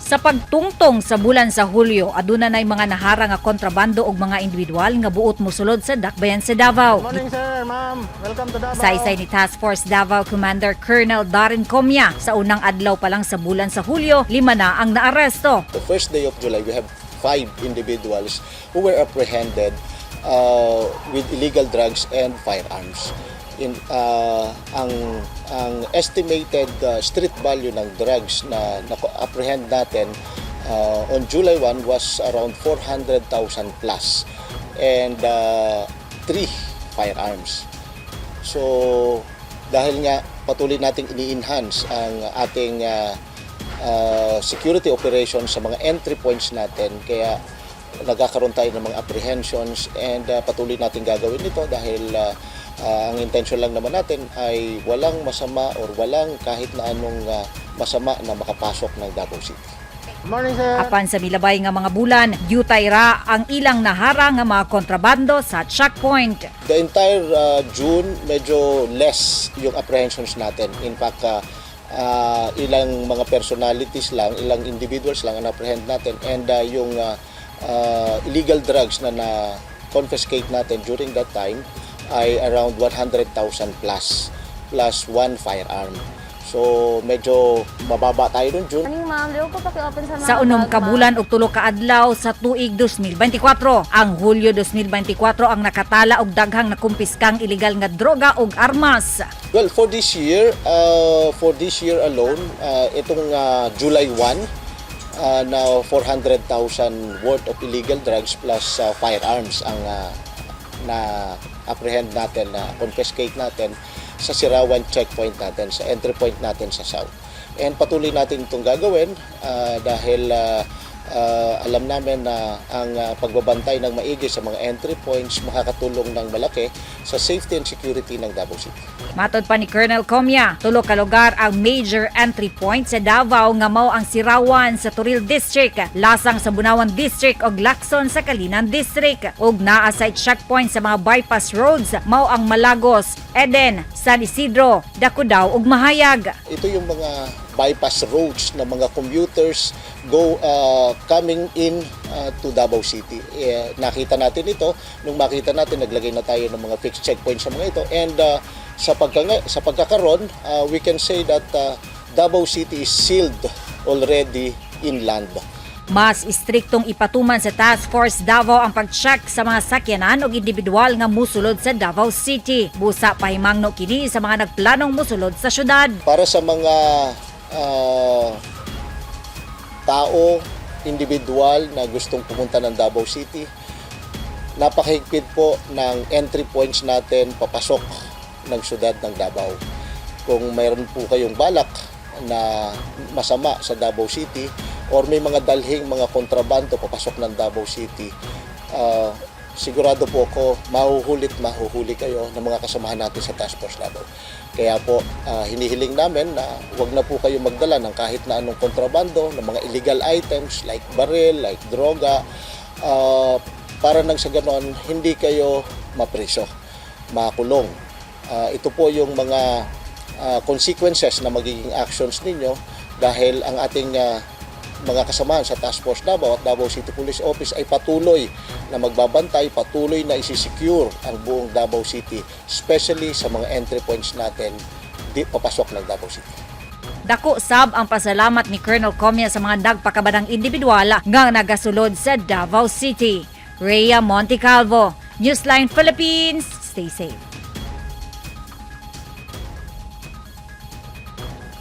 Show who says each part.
Speaker 1: Sa pagtungtong sa bulan sa Hulyo, aduna nay mga nahara nga kontrabando og mga individual nga buot mosulod sa dakbayan sa Davao.
Speaker 2: Morning, sir, ma'am. Welcome to Davao.
Speaker 1: Saysay ni Task Force Davao Commander Colonel Darren Comia, sa unang adlaw pa lang sa bulan sa Hulyo, lima na ang naaresto.
Speaker 3: The first day of July, we have five individuals who were apprehended with illegal drugs and firearms. In ang ang estimated street value ng drugs na na-apprehend natin on July 1 was around 400,000 plus and three firearms. So dahil nga patuloy nating ini-enhance ang ating security operations sa mga entry points natin, kaya nagkakaroon tayo ng mga apprehensions and patuloy natin gagawin ito dahil ang intention lang naman natin ay walang masama or walang kahit na anong masama na makapasok ng Davao City.
Speaker 2: Morning, sir.
Speaker 1: Apan sa milabay nga mga bulan, yutay ra ang ilang nahara nga mga kontrabando sa checkpoint.
Speaker 3: The entire June, medyo less yung apprehensions natin. In fact, ilang mga personalities lang, ilang individuals lang ang apprehend natin and yung illegal drugs na na-confiscate natin during that time ay around 100,000 plus plus one firearm. So medyo mababa tayo noong June.
Speaker 4: Morning, ma'am, di ko paki-open sa mga
Speaker 1: Sa unom
Speaker 4: bag,
Speaker 1: ka
Speaker 4: ma'am.
Speaker 1: bulan ug 3 ka adlaw sa tuig 2024, ang Hulyo 2024 ang nakatala og daghang nakumpiskang illegal nga droga ug armas.
Speaker 3: Well, for this year alone, itong July 1 na 400,000 worth of illegal drugs plus firearms ang na apprehend natin, na confiscate natin sa Sirawan checkpoint natin, sa entry point natin sa south. And patuloy natin itong gagawin dahil alam namin na ang pagbabantay ng maigi sa mga entry points, makakatulong ng malaki sa safety and security ng Davao City.
Speaker 1: Matod pa ni Colonel Comia, tulo ka lugar ang major entry point sa Davao nga mao ang Sirawan sa Toril District, Lasang sa Bunawan District ug Lacson sa Calinan District. Ug naa sa checkpoint sa mga bypass roads mao ang Malagos, Eden, San Isidro, Dacudao ug Mahayag.
Speaker 3: Ito yung mga bypass roads na mga commuters go coming in to Davao City. Eh, nakita natin ito nung makita natin, naglagay na tayo ng mga fixed checkpoints sa mga ito and sa pagkakaroon, we can say that Davao City is sealed already inland.
Speaker 1: Mas istriktong ipatuman sa Task Force Davao ang pag-check sa mga sakyanan ug individual nga musulod sa Davao City. Busa pahimangno kini sa mga nagplanong musulod sa syudad.
Speaker 3: Para sa mga tao, individual na gustong pumunta ng Davao City, napakahigpit po ng entry points natin papasok ng syudad ng Davao. Kung mayroon po kayong balak na masama sa Davao City or may mga dalhing mga kontrabando papasok ng Davao City, sigurado po ako mahuhulit mahuhuli kayo ng mga kasamahan natin sa Task Force Davao. Kaya po hinihiling namin na huwag na po kayo magdala ng kahit na anong kontrabando, ng mga illegal items like baril, like droga, para nang sa ganon hindi kayo mapreso, makulong. Ito po yung mga consequences na magiging actions ninyo dahil ang ating mga kasamahan sa Task Force Davao at Davao City Police Office ay patuloy na magbabantay, patuloy na isi-secure ang buong Davao City, especially sa mga entry points natin di papasok ng Davao City.
Speaker 1: Dako sab ang pasalamat ni Colonel Comia sa mga nagpakabanang individual nga nagasulod sa Davao City. Rhea Montecalvo, Newsline Philippines. Stay safe.